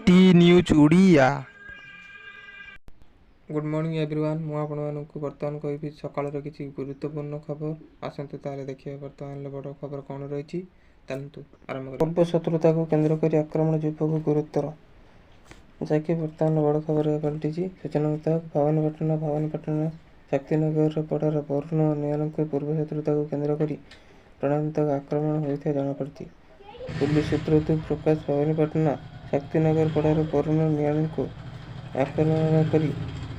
T news Odia. Good morning everyone. ମୁଁ ଆପଣମାନଙ୍କୁ ବର୍ତ୍ତମାନ କହିବି ସକାଳର କିଛି ଗୁରୁତ୍ୱପୂର୍ଣ୍ଣ ଖବର। ଆସନ୍ତୁ ତାହେଲେ ଦେଖିବା ବର୍ତ୍ତମାନର ବଡ଼ ଖବର କ'ଣ ରହିଛି। ଚାଲନ୍ତୁ ଆରମ୍ଭ କରିବା। ପୂର୍ବ ଶତ୍ରୁତାକୁ କେନ୍ଦ୍ର କରି ଆକ୍ରମଣ, ଯୁବକ ଗୁରୁତର, ଯାହାକି ବର୍ତ୍ତମାନ ବଡ଼ ଖବର ପାଲଟିଛି। ସୂଚନା ମୁତାବକ ଭବାନୀପାଟଣା ଶକ୍ତିନଗରର ପଡ଼ାର ବରୁଣ ନିଆଲଙ୍କୁ ପୂର୍ବ ଶତ୍ରୁତାକୁ କେନ୍ଦ୍ର କରି ପ୍ରାଣାନ୍ତକ ଆକ୍ରମଣ ହୋଇଥିବା ଜଣାପଡ଼ିଛି। ପୁଲିସ ସୂତ୍ରରୁ ପ୍ରକାଶ, ଭବାନୀପାଟଣା ଶକ୍ତିନଗର ପଡ଼ାର ବରୁଣ ନିଆଲଙ୍କୁ ଆକ୍ରମଣ କରି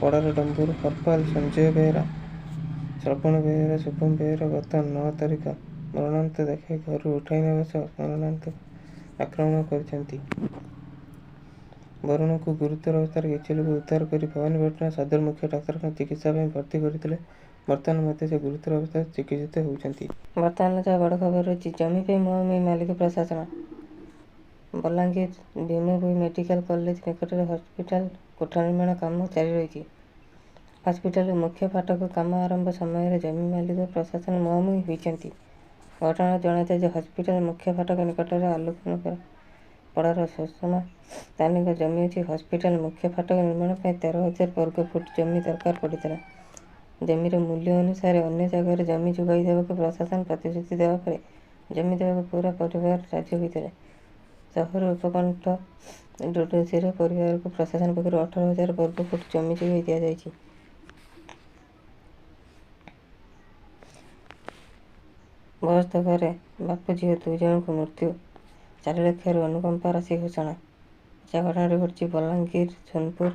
ପଡ଼ାର ଡମ୍ବୁରୁ ହରପାଲ, ସଞ୍ଜୟ ବେହେରା, ଶ୍ରବଣ ବେହେରା, ଶୁଭମ ବେହେରା ଗତ 9 ତାରିଖ ମରଣାନ୍ତକ ଦେଖାଇ ଘରୁ ଉଠାଇ ନେବା ସହ ମରଣାନ୍ତକ ଆକ୍ରମଣ କରିଛନ୍ତି। ବରୁଣଙ୍କୁ ଗୁରୁତର ଅବସ୍ଥାରେ କିଛି ଲୋକ ଉଦ୍ଧାର କରି ଭବାନୀପାଟଣା ସଦର ମୁଖ୍ୟ ଡାକ୍ତରଖାନା ଚିକିତ୍ସା ପାଇଁ ଭର୍ତ୍ତି କରିଥିଲେ। ବର୍ତ୍ତମାନ ମଧ୍ୟ ସେ ଗୁରୁତର ଅବସ୍ଥାରେ ଚିକିତ୍ସିତ ହେଉଛନ୍ତି। ବର୍ତ୍ତମାନ ଯାହା ବଡ଼ ଖବର ରହିଛି, ଜମି ପାଇଁ ମୁହାଁମୁହିଁ ମାଲିକ ପ୍ରଶାସନ। ବଲାଙ୍ଗୀର ଭୀମ ଭୋଇ ମେଡିକାଲ କଲେଜ ନିକଟରେ ହସ୍ପିଟାଲ କୋଠା ନିର୍ମାଣ କାମ ଜାରି ରହିଛି। ହସ୍ପିଟାଲର ମୁଖ୍ୟ ଫାଟକ କାମ ଆରମ୍ଭ ସମୟରେ ଜମି ମାଲିକ ପ୍ରଶାସନ ମୁହାଁମୁହିଁ ହୋଇଛନ୍ତି। ଘଟଣାରୁ ଜଣାଯାଏ ଯେ ହସ୍ପିଟାଲ ମୁଖ୍ୟ ଫାଟକ ନିକଟରେ ଆଲୋକନଗର ପଡ଼ାର ସୁଷମା ତାନିଙ୍କ ଜମି ଅଛି। ହସ୍ପିଟାଲ ମୁଖ୍ୟ ଫାଟକ ନିର୍ମାଣ ପାଇଁ 13,000 ବର୍ଗ ଫୁଟ ଜମି ଦରକାର ପଡ଼ିଥିଲା। ଜମିର ମୂଲ୍ୟ ଅନୁସାରେ ଅନ୍ୟ ଜାଗାରେ ଜମି ଯୋଗାଇ ଦେବାକୁ ପ୍ରଶାସନ ପ୍ରତିଶ୍ରୁତି ଦେବା ପରେ ଜମି ଦେବାକୁ ପୂରା ପରିବାର ରାଜି ହୋଇଥିଲେ। ସହର ଉପକଣ୍ଠ ଡୋଡୋଜିର ପରିବାରକୁ ପ୍ରଶାସନ ପକ୍ଷରୁ 18,000 ବର୍ଗ ଫୁଟ ଜମି ଯୋଗାଇ ଦିଆଯାଇଛି। ବସ୍ ଧକ୍କାରେ ବାପ ଝିଅ ଦୁଇ ଜଣଙ୍କ ମୃତ୍ୟୁ, 4 ଲକ୍ଷର ଅନୁକମ୍ପା ରାଶି ଘୋଷଣା। ଯାହା ଘଟଣାଟି ଘଟିଛି ବଲାଙ୍ଗୀର ସୋନପୁର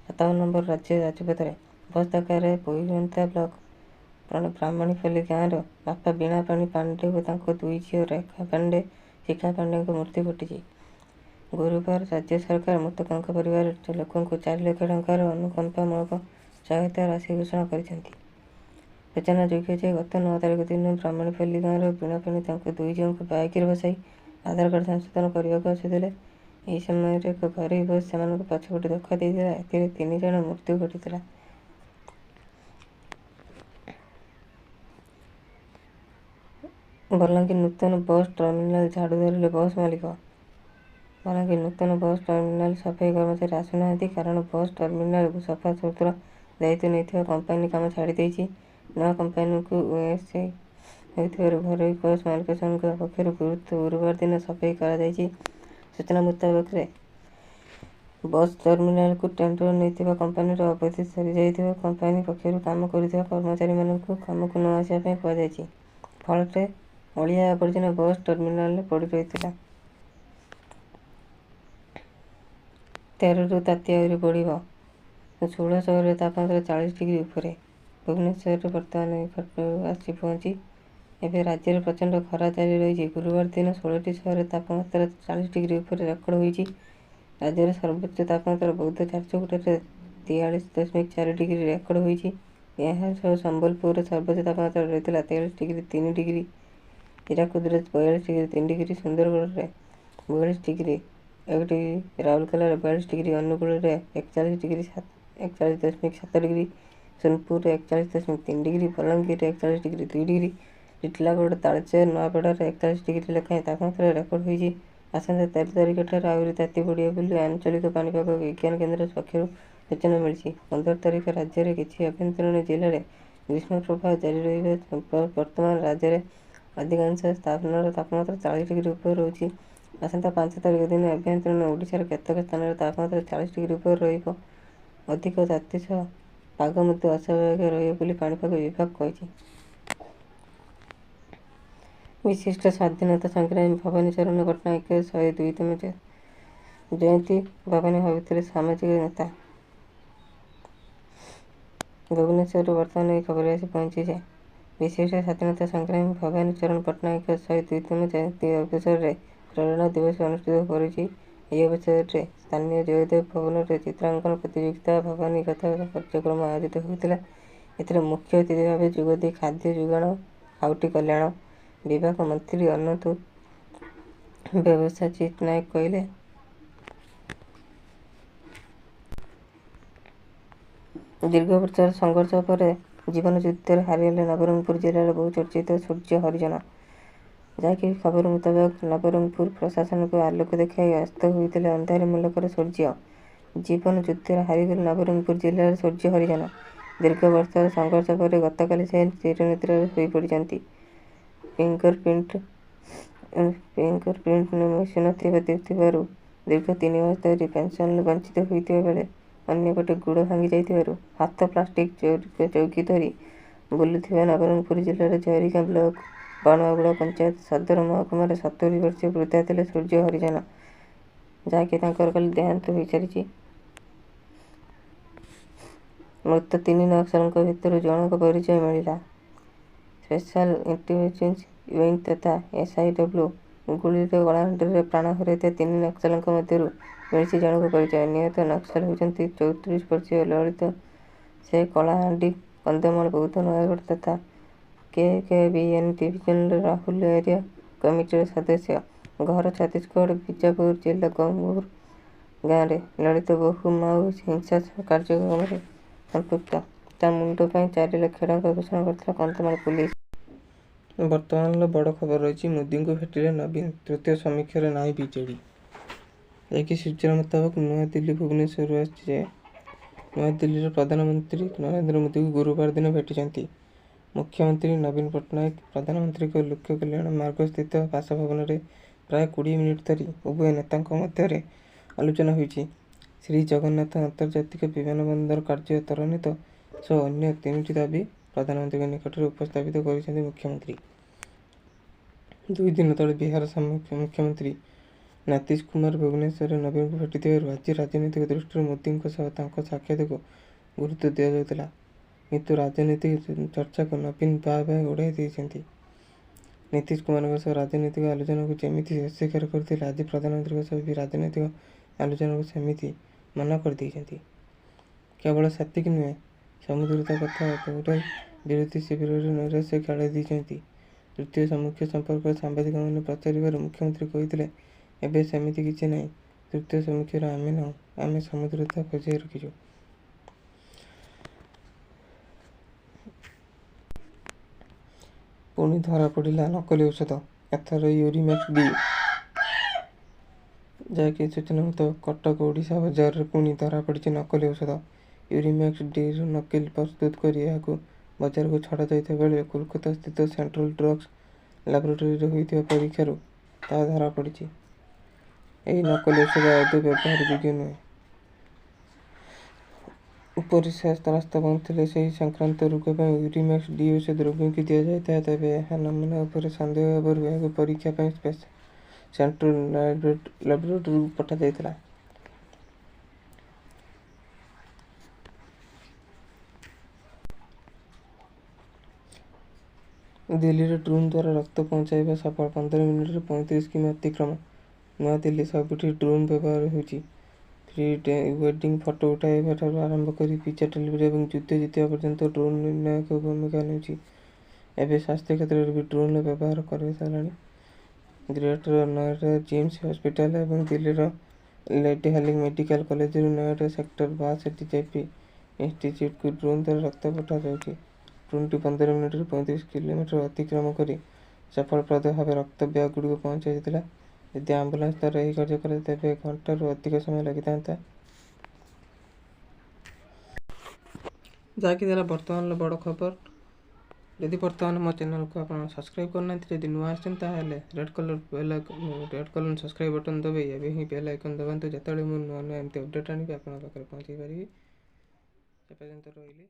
57 ନମ୍ବର ରାଜ୍ୟ ରାଜପଥରେ। ବସ୍ ଧକ୍କାରେ ବଇରନ୍ତା ବ୍ଲକ ବ୍ରାହ୍ମଣୀପଲ୍ଲୀ ଗାଁର ବାପା ବୀଣାପାଣି ପାଣ୍ଡେ ଓ ତାଙ୍କ ଦୁଇ ଝିଅ ରେଖା ପାଣ୍ଡେ, ଶିଖା ପାଣ୍ଡେଙ୍କ ମୃତ୍ୟୁ ଘଟିଛି। ଗୁରୁବାର ରାଜ୍ୟ ସରକାର ମୃତକଙ୍କ ପରିବାର ଲୋକଙ୍କୁ 4 ଲକ୍ଷ ଟଙ୍କାର ଅନୁକମ୍ପାମୂଳକ ସହାୟତା ରାଶି ଘୋଷଣା କରିଛନ୍ତି। ସୂଚନାଯୋଗ୍ୟ ଯେ ଗତ 9 ତାରିଖ ଦିନ ବ୍ରାହ୍ମଣୀପଲ୍ଲୀ ଗାଁର ବୀଣାପାଣି ତାଙ୍କ ଦୁଇ ଝିଅଙ୍କୁ ବାଇକ୍ରେ ବସାଇ ଆଧାର କାର୍ଡ ସଂଶୋଧନ କରିବାକୁ ଆସୁଥିଲେ। ଏହି ସମୟରେ ଏକ ଘରୋଇ ବସ୍ ସେମାନଙ୍କୁ ପଛପଟୁ ଧକ୍କା ଦେଇଥିଲା। ଏଥିରେ 3 ଜଣ ମୃତ୍ୟୁ ଘଟିଥିଲା। ବଲାଙ୍ଗୀର ନୂତନ ବସ୍ ଟର୍ମିନାଲ ଝାଡୁ ଧରିଲେ ବସ୍ ମାଲିକ। ବଲାଙ୍ଗୀର ନୂତନ ବସ୍ ଟର୍ମିନାଲ ସଫେଇ କର୍ମଚାରୀ ଆସୁନାହାନ୍ତି। କାରଣ ବସ୍ ଟର୍ମିନାଲ ସଫାସୁତୁରା ଦାୟିତ୍ୱ ନେଇଥିବା କମ୍ପାନୀ କାମ ଛାଡ଼ି ଦେଇଛି। ନୂଆ କମ୍ପାନୀକୁ ଓଏସ୍ସି ହୋଇଥିବାରୁ ଘରୋଇ ବସ୍ ମାଲିକ ସଂଘ ପକ୍ଷରୁ ଗୁରୁବାର ଦିନ ସଫେଇ କରାଯାଇଛି। ସୂଚନା ମୁତାବକରେ ବସ୍ ଟର୍ମିନାଲକୁ ଟେଣ୍ଡର ନେଇଥିବା କମ୍ପାନୀର ଅବଧି ସରିଯାଇଥିବା କମ୍ପାନୀ ପକ୍ଷରୁ କାମ କରୁଥିବା କର୍ମଚାରୀମାନଙ୍କୁ କାମକୁ ନ ଆସିବା ପାଇଁ କୁହାଯାଇଛି। ଫଳରେ ଅଳିଆ ଆବର୍ଜନା ବସ୍ ଟର୍ମିନାଲରେ ପଡ଼ି ରହିଥିଲା। 13ରୁ ତାତି ଆହୁରି ବଢ଼ିବ। 16 ସହରରେ ତାପମାତ୍ରା 40 ଡିଗ୍ରୀ ଉପରେ। ଭୁବନେଶ୍ୱରରେ ବର୍ତ୍ତମାନ ଏହି ଘଟଣା ଆସି ପହଞ୍ଚି ଏବେ ରାଜ୍ୟରେ ପ୍ରଚଣ୍ଡ ଖରା ଜାରି ରହିଛି। ଗୁରୁବାର ଦିନ 16ଟି ସହରରେ ତାପମାତ୍ରା 40 ଡିଗ୍ରୀ ଉପରେ ରେକର୍ଡ ହୋଇଛି। ରାଜ୍ୟର ସର୍ବୋଚ୍ଚ ତାପମାତ୍ରା ବୌଦ୍ଧ ଝାରସୁଗୁଡ଼ାରେ 43.4 ଡିଗ୍ରୀ ରେକର୍ଡ ହୋଇଛି। ଏହା ସହ ସମ୍ବଲପୁରରେ ସର୍ବୋଚ୍ଚ ତାପମାତ୍ରା ରହିଥିଲା 43 ଡିଗ୍ରୀ 3 ଡିଗ୍ରୀ, ହୀରାକୁଦରେ 42 ଡିଗ୍ରୀ 3 ଡିଗ୍ରୀ, ସୁନ୍ଦରଗଡ଼ରେ 42 ଡିଗ୍ରୀ 1 ଡିଗ୍ରୀ, ରାଉରକେଲାରେ 42 ଡିଗ୍ରୀ, ଅନୁଗୁଳରେ 41 ଡିଗ୍ରୀ 41.7 ଡିଗ୍ରୀ, ସୋନପୁରରେ 41.3 ଡିଗ୍ରୀ, ବଲାଙ୍ଗୀରରେ 41 ଡିଗ୍ରୀ 2 ଡିଗ୍ରୀ, ଟିଟିଲାଗଡ଼, ତାଳଚେର, ନୂଆପଡ଼ାରେ 41 ଡିଗ୍ରୀ ଲେଖାଏଁ ତାପମାତ୍ରା ରେକର୍ଡ ହୋଇଛି। ଆସନ୍ତା 13 ତାରିଖଠାରୁ ଆହୁରି ତାତି ବଢ଼ିବ ବୋଲି ଆଞ୍ଚଳିକ ପାଣିପାଗ ବିଜ୍ଞାନ କେନ୍ଦ୍ର ପକ୍ଷରୁ ସୂଚନା ମିଳିଛି। 15 ତାରିଖ ରାଜ୍ୟରେ କିଛି ଆଭ୍ୟନ୍ତରୀଣ ଜିଲ୍ଲାରେ ଗ୍ରୀଷ୍ମ ପ୍ରବାହ ଜାରି ରହିବ। ବର୍ତ୍ତମାନ ରାଜ୍ୟରେ ଅଧିକାଂଶ ସ୍ଥାନର ତାପମାତ୍ରା 40 ଡିଗ୍ରୀ ଉପରେ ରହୁଛି। ଆସନ୍ତା 5 ତାରିଖ ଦିନ ଆଭ୍ୟନ୍ତରୀଣ ଓଡ଼ିଶାର କେତେକ ସ୍ଥାନରେ ତାପମାତ୍ରା 40 ଡିଗ୍ରୀ ଉପରେ ରହିବ। ଅଧିକ ତାତି ସହ ପାଗ ମଧ୍ୟ ଅସ୍ୱାଭାବିକ ରହିବ ବୋଲି ପାଣିପାଗ ବିଭାଗ କହିଛି। ବିଶିଷ୍ଟ ସ୍ୱାଧୀନତା ସଂଗ୍ରାମୀ ଭବାନୀ ଚରଣ ପଟ୍ଟନାୟକଙ୍କ 102ତମ ଜୟନ୍ତୀ। ଭବାନୀ ଭାବୁଥିଲେ ସାମାଜିକ ନେତା। ଭୁବନେଶ୍ୱରରୁ ବର୍ତ୍ତମାନ ଏହି ଖବର ଆସି ପହଞ୍ଚିଛି ଯେ ବିଶିଷ୍ଟ ସ୍ୱାଧୀନତା ସଂଗ୍ରାମୀ ଭବାନୀ ଚରଣ ପଟ୍ଟନାୟକଙ୍କ 102ତମ ଜୟନ୍ତୀ ଅବସରରେ ପ୍ରେରଣା ଦିବସ ଅନୁଷ୍ଠିତ କରିଛି। ଏହି ଅବସରରେ ସ୍ଥାନୀୟ ଜୟଦେବ ଭବନରେ ଚିତ୍ରାଙ୍କନ ପ୍ରତିଯୋଗିତା, ଭବାନୀ କଥା କାର୍ଯ୍ୟକ୍ରମ ଆୟୋଜିତ ହୋଇଥିଲା। ଏଥିରେ ମୁଖ୍ୟ ଅତିଥି ଭାବେ ଯୋଗଦେଇ ଖାଦ୍ୟ ଯୋଗାଣ ଖାଉଟି କଲ୍ୟାଣ ବିଭାଗ ମନ୍ତ୍ରୀ ଅନନ୍ତ ବ୍ୟବସାଚୀ ନାୟକ କହିଲେ, ଦୀର୍ଘ ବର୍ଷର ସଂଘର୍ଷ ପରେ ଜୀବନ ଯୁଦ୍ଧରେ ହାରିଗଲେ ନବରଙ୍ଗପୁର ଜିଲ୍ଲାର ବହୁଚର୍ଚ୍ଚିତ ସୂର୍ଯ୍ୟ ହରିଜନ। ଯାହାକି ଖବର ମୁତାବକ ନବରଙ୍ଗପୁର ପ୍ରଶାସନକୁ ଆଲୋକ ଦେଖାଇ ଅସ୍ତ ହୋଇଥିଲେ ଅନ୍ଧାରି ମୁଲକର ସୂର୍ଯ୍ୟ। ଜୀବନ ଯୁଦ୍ଧରେ ହାରିଗଲେ ନବରଙ୍ଗପୁର ଜିଲ୍ଲାର ସୂର୍ଯ୍ୟ ହରିଜନ। ଦୀର୍ଘ ବର୍ଷର ସଂଘର୍ଷ ପରେ ଗତକାଲି ସେ ଚିରନିଦ୍ରାରେ ଶୋଇପଡ଼ିଛନ୍ତି। ଫିଙ୍ଗରପ୍ରିଣ୍ଟ ମିଶୁନଥିବା ଥିବାରୁ ଦୀର୍ଘ 3 ମାସ ଧରି ପେନ୍ସନରୁ ବଞ୍ଚିତ ହୋଇଥିବା ବେଳେ ଅନ୍ୟପଟେ ଗୋଡ଼ ଭାଙ୍ଗି ଯାଇଥିବାରୁ ହାତ ପ୍ଲାଷ୍ଟିକ ଚୌକି ଧରି ବୁଲୁଥିବା ନବରଙ୍ଗପୁର ଜିଲ୍ଲାର ଝରିଗାଁ ବ୍ଲକ ବାଣୁଆଗୁଡ଼ା ପଞ୍ଚାୟତ ସଦର ମହକୁମାର 70 ବର୍ଷୀୟ ବୃଦ୍ଧା ଥିଲେ ସୂର୍ଯ୍ୟ ହରିଜନ, ଯାହାକି ତାଙ୍କର କାଲି ଦେହାନ୍ତ ହୋଇସାରିଛି। ମୃତ 3 ନକ୍ସଲଙ୍କ ଭିତରୁ ଜଣଙ୍କ ପରିଚୟ ମିଳିଲା। ସ୍ପେଶାଲ ଇଣ୍ଟେଲିଜେନ୍ସ ୱିଙ୍ଗ ତଥା ଏସ୍ଆଇଡବ୍ଲ୍ୟୁ ଗୁଳିରେ କଳାହାଣ୍ଡିରେ ପ୍ରାଣ ହରାଇଥିବା 3 ନକ୍ସଲଙ୍କ ମଧ୍ୟରୁ ମିଳିଛି ଜଣଙ୍କ ପରିଚୟ। ନିହତ ନକ୍ସଲ ହେଉଛନ୍ତି 34 ବର୍ଷୀୟ ଲଳିତ। ସେ କଳାହାଣ୍ଡି, କନ୍ଧମାଳ, ବୌଦ୍ଧ, ନୟାଗଡ଼ ତଥା କେକେବିଏନ୍ ଡିଭିଜନର ରାହୁଲ ଏରିଆ କମିଟିର ସଦସ୍ୟ। ଘର ଛତିଶଗଡ଼ ବିଜାପୁର ଜିଲ୍ଲା ଗମ୍ବୁର ଗାଁରେ। ଲଳିତ ବହୁ ମାଓ ହିଂସା କାର୍ଯ୍ୟକ୍ରମରେ ସମ୍ପୃକ୍ତ। ତା ମୁଣ୍ଡ ପାଇଁ 4 ଲକ୍ଷ ଟଙ୍କା ଘୋଷଣା କରିଥିଲା କନ୍ଧମାଳ ପୁଲିସ। ବର୍ତ୍ତମାନର ବଡ଼ ଖବର ରହିଛି, ମୋଦିଙ୍କୁ ଭେଟିଲେ ନବୀନ, ତୃତୀୟ ସମୀକ୍ଷାରେ ନାହିଁ ବିଜେଡି। ଯାହାକି ସୂଚନା ମୁତାବକ ନୂଆଦିଲ୍ଲୀ ଭୁବନେଶ୍ୱରରୁ ଆସିଛି ଯେ ନୂଆଦିଲ୍ଲୀର ପ୍ରଧାନମନ୍ତ୍ରୀ ନରେନ୍ଦ୍ର ମୋଦିଙ୍କୁ ଗୁରୁବାର ଦିନ ଭେଟିଛନ୍ତି ମୁଖ୍ୟମନ୍ତ୍ରୀ ନବୀନ ପଟ୍ଟନାୟକ। ପ୍ରଧାନମନ୍ତ୍ରୀଙ୍କ ଲୋକ କଲ୍ୟାଣ ମାର୍ଗସ୍ଥିତ ବାସଭବନରେ ପ୍ରାୟ 20 ମିନିଟ୍ ଧରି ଉଭୟ ନେତାଙ୍କ ମଧ୍ୟରେ ଆଲୋଚନା ହୋଇଛି। ଶ୍ରୀଜଗନ୍ନାଥ ଆନ୍ତର୍ଜାତିକ ବିମାନବନ୍ଦର କାର୍ଯ୍ୟ ତ୍ୱରାନ୍ୱିତ ସହ ଅନ୍ୟ 3ଟି ଦାବି ପ୍ରଧାନମନ୍ତ୍ରୀଙ୍କ ନିକଟରେ ଉପସ୍ଥାପିତ କରିଛନ୍ତି ମୁଖ୍ୟମନ୍ତ୍ରୀ। 2 ଦିନ ତଳେ ବିହାର ମୁଖ୍ୟମନ୍ତ୍ରୀ ନୀତିଶ କୁମାର ଭୁବନେଶ୍ୱରରେ ନବୀନଙ୍କୁ ଭେଟିଥିବାରୁ ଆଜି ରାଜନୈତିକ ଦୃଷ୍ଟିରୁ ମୋଦିଙ୍କ ସହ ତାଙ୍କ ସାକ୍ଷାତକୁ ଗୁରୁତ୍ୱ ଦିଆଯାଉଥିଲା। କିନ୍ତୁ ରାଜନୈତିକ ଚର୍ଚ୍ଚାକୁ ନବୀନ ବାଃ ବାଃ ଉଡ଼ାଇ ଦେଇଛନ୍ତି। ନୀତିଶ କୁମାରଙ୍କ ସହ ରାଜନୈତିକ ଆଲୋଚନାକୁ ଯେମିତି ଅସ୍ୱୀକାର କରିଥିଲେ, ଆଜି ପ୍ରଧାନମନ୍ତ୍ରୀଙ୍କ ସହ ବି ରାଜନୈତିକ ଆଲୋଚନାକୁ ସେମିତି ମନା କରିଦେଇଛନ୍ତି। କେବଳ ସେତିକି ନୁହେଁ, ସମଦୂରତା କଥା ଦୋହରାଇ ବିରୋଧୀ ଶିବିରରେ ନୈରାଶ୍ୟ ଖେଳାଇ ଦେଇଛନ୍ତି। ତୃତୀୟ ସାମ୍ମୁଖ୍ୟ ସମ୍ପର୍କରେ ସାମ୍ବାଦିକମାନେ ପଚାରିବାରୁ ମୁଖ୍ୟମନ୍ତ୍ରୀ କହିଥିଲେ, ଏବେ ସେମିତି କିଛି ନାହିଁ। ତୃତୀୟ ସାମ୍ମୁଖ୍ୟରେ ଆମେ ନାହୁଁ, ଆମେ ସମଦୂରତା ବଜାୟ ରଖିଛୁ। ପୁଣି ଧରାପଡ଼ିଲା ନକଲି ଔଷଧ, ଏଥର ୟୁରିମ୍ୟାକ୍ସ ଡି। ଯାହାକି ସୂଚନା ମୁତାବକ କଟକ ଓଡ଼ିଶା ବଜାରରେ ପୁଣି ଧରାପଡ଼ିଛି ନକଲି ଔଷଧ। ୟୁରିମ୍ୟାକ୍ସ ଡିର ନକଲି ପ୍ରସ୍ତୁତ କରି ଏହାକୁ ବଜାରକୁ ଛଡ଼ାଯାଉଥିବା ବେଳେ କୋଲକାତା ସ୍ଥିତ ସେଣ୍ଟ୍ରାଲ ଡ୍ରଗ୍ସ ଲାବୋରେଟୋରୀରେ ହୋଇଥିବା ପରୀକ୍ଷାରୁ ତାହା ଧରାପଡ଼ିଛି। ଏହି ନକଲି ଔଷଧ ଆଦୌ ବ୍ୟବହାର ଯୋଗ୍ୟ ନୁହେଁ। ପରିସ୍ରା ରାସ୍ତା ବନ୍ଦ ଥିଲେ ସେହି ସଂକ୍ରାନ୍ତ ରୋଗ ପାଇଁ ୟୁରିମ୍ୟାକ୍ସ ଡି ଔଷଧ ରୋଗୀଙ୍କୁ ଦିଆଯାଇଥାଏ। ତେବେ ଏହା ନମୁନା ଉପରେ ସନ୍ଦେହ ହେବାରୁ ଏହାକୁ ପରୀକ୍ଷା ପାଇଁ ସେଣ୍ଟ୍ରାଲ ଲାବୋରେଟୋରୀକୁ ପଠାଯାଇଥିଲା। ଦିଲ୍ଲୀରେ ଡ୍ରୋନ୍ ଦ୍ୱାରା ରକ୍ତ ପହଞ୍ଚାଇବା ସଫଳ, 15 ମିନିଟରେ 35 କିମି ଅତିକ୍ରମ। ନୂଆଦିଲ୍ଲୀ, ସବୁଠି ଡ୍ରୋନ୍ ବ୍ୟବହାର ହେଉଛି। ପ୍ରି ୱେଡିଂ ଫଟୋ ଉଠାଇବା ଠାରୁ ଆରମ୍ଭ କରି ପିଜା ଡେଲିଭରି ଏବଂ ଯୁଦ୍ଧ ଜିତିବା ପର୍ଯ୍ୟନ୍ତ ଡ୍ରୋନ୍ ନିର୍ଣ୍ଣାୟକ ଭୂମିକା ନେଉଛି। ଏବେ ସ୍ୱାସ୍ଥ୍ୟ କ୍ଷେତ୍ରରେ ବି ଡ୍ରୋନ୍ର ବ୍ୟବହାର କରାସାରିଲାଣି। ଗ୍ରେଟର ନୋଏଡାର ଜିମ୍ସ ହସ୍ପିଟାଲ ଏବଂ ଦିଲ୍ଲୀର ଲେଡି ହାର୍ଡିଙ୍ଗ ମେଡିକାଲ କଲେଜରୁ ନୋଏଡା ସେକ୍ଟର 62 ଜେପି ଇନଷ୍ଟିଚ୍ୟୁଟକୁ ଡ୍ରୋନ୍ ଦ୍ୱାରା ରକ୍ତ ପଠାଯାଉଛି। ଡ୍ରୋନ୍ଟି 15 ମିନିଟରେ 35 କିଲୋମିଟର ଅତିକ୍ରମ କରି ସଫଳପ୍ରଦ ଭାବେ ରକ୍ତ ବ୍ୟାଗଗୁଡ଼ିକୁ ପହଞ୍ଚାଇଥିଲା। ଯଦି ଆମ୍ବୁଲାନ୍ସ ଦ୍ୱାରା ଏହି କାର୍ଯ୍ୟ କରାଯାଏ, ତେବେ ଘଣ୍ଟାରୁ ଅଧିକ ସମୟ ଲାଗିଥାନ୍ତା। ଯାହାକି ଥିଲା ବର୍ତ୍ତମାନର ବଡ଼ ଖବର। ଯଦି ବର୍ତ୍ତମାନ ମୋ ଚ୍ୟାନେଲକୁ ଆପଣ ସବସ୍କ୍ରାଇବ୍ କରିନାହାନ୍ତି, ଯଦି ନୂଆ ଆସିଛନ୍ତି, ତାହେଲେ red colour bell red colour subscribe button ଦବାଇ ଏବେ ହିଁ ବେଲ୍ ଆଇକନ୍ ଦବାନ୍ତୁ, ଯେତେବେଳେ ମୁଁ ନୂଆ ନୂଆ ଏମିତି ଅପଡ଼େଟ୍ ଆଣିବି ଆପଣଙ୍କ ପାଖରେ ପହଞ୍ଚାଇ ପାରିବି। ସେ ପର୍ଯ୍ୟନ୍ତ ରହିଲି।